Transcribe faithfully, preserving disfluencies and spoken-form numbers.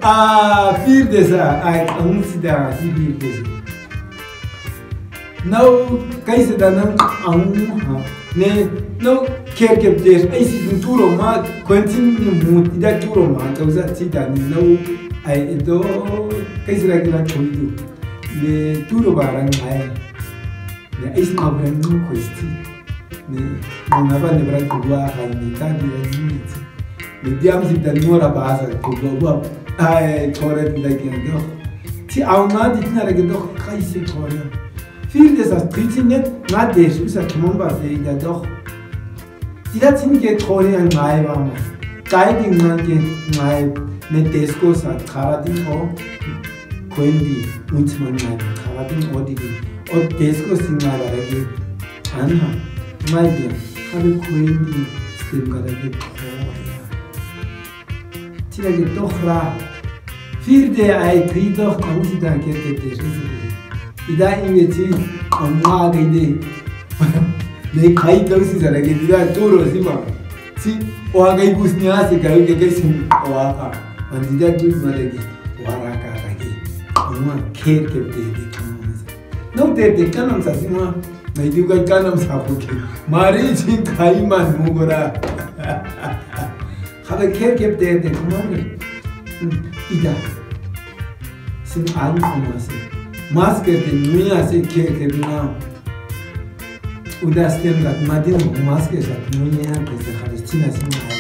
A, firdesa, ay, q'amusi da, si firdesa. Nau, kaise da nau, q'amu, ha. Ne, nau, kerkep des, ay si dun turo ma, kuentin ni mut, ida turo ma, kausa si da ni nau, ay, edo, kaise da kila kuidu. Ne, turo bara ngai. Ne, ay si ma bra nu kuesti. Ne, ne, na ba ne bra kuwa, ay, ne, ta bra nu kuesti. Ne diam si da nora basa, ko baba. Ay, tore da ke doh. Ti auna di tina da ke doh, kaise tore. Firdesa, ti net, na de, su sa kimon ba de da doh. Ti da tin ke tore an ngai ba ma. Tai di ngai ke ngai, ne desko sa, kara di o. Kuendi, unti man ngai, kara di o di. O desko si ngai ba da ke. Anha, ngai dia, kara kuendi, stem kara ke tore. Ti da ke doh ra. Firde ay ti doh, q'amusi da ke te te te. Ida inge ti, q'amu a ke de. Ne kai kausi sa da ke, ida turo si ma. Si, o a kai bus ni a se kai ke kai si o a ka. Andi da dus ma da ke. O a ra ka da ke. Q'amu a kerkep te te, q'amu a sa. No te te kanam sa si ma. Nai diu kai kanam sa puke. Mari chin kai man mugora. Kaba kerkep te te kumani. Ida. Sin an kumasi. Masker te nuya se kerkep na. Uda stem gat madin masker sa nuya ke se kaba tina sin.